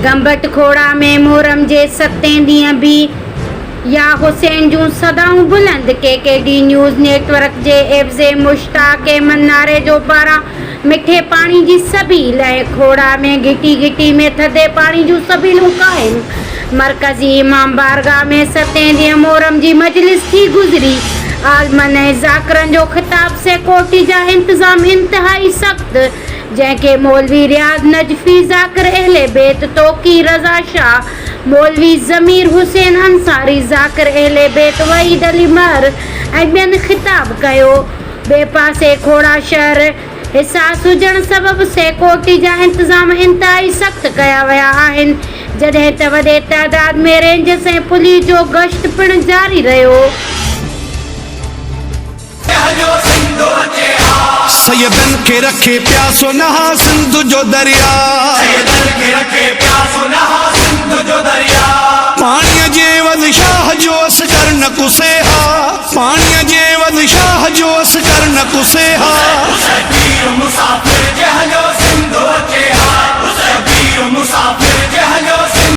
گمبٽ کوڙا ۾ محرم جي ستين ڏينهن به يا حسين جون صدائون بلند، K K D news network جي عيوضي مشتاق احمد ناريجو پاران مٺي پاڻي جي سبيل ۽ کوڙا ۾ گهٽي گهٽي ۾ ٿڌي پاڻي جون سبيلون قائم، مرڪزي امام بارگاهه ۾ ستين ڏينهن محرم جي مجلس ٿي گذري، عالمن ۽ ذاڪرن جو خطاب، سيڪورٽي جا انتظام انتهائي سخت، جنهن کي مولوي رياض نجفي، ذاڪر اهل بيت توقير رضا شاهه، مولوي ضمير حسين انصاري، ذاڪر اهل بيت وحيد علي مهر ۽ ٻين خطاب ڪيو. ٻئي پاسي کوڙا شهر حساس هجڻ سبب سيڪورٽي جا انتظام انتهائي سخت ڪيا ويا آهن، جڏهن ته وڏي تعداد ۾ رينجرز ۽ پوليس جو گشت پڻ جاري رهيو. سيدن کي رکي پياسو نه ها سنڌ جو درياء. پاڻيء جي عيوض شاهه جو اصغر نه ڪسي ها. پاڻيء جي عيوض شاهه جو اصغر نه ڪسي ها.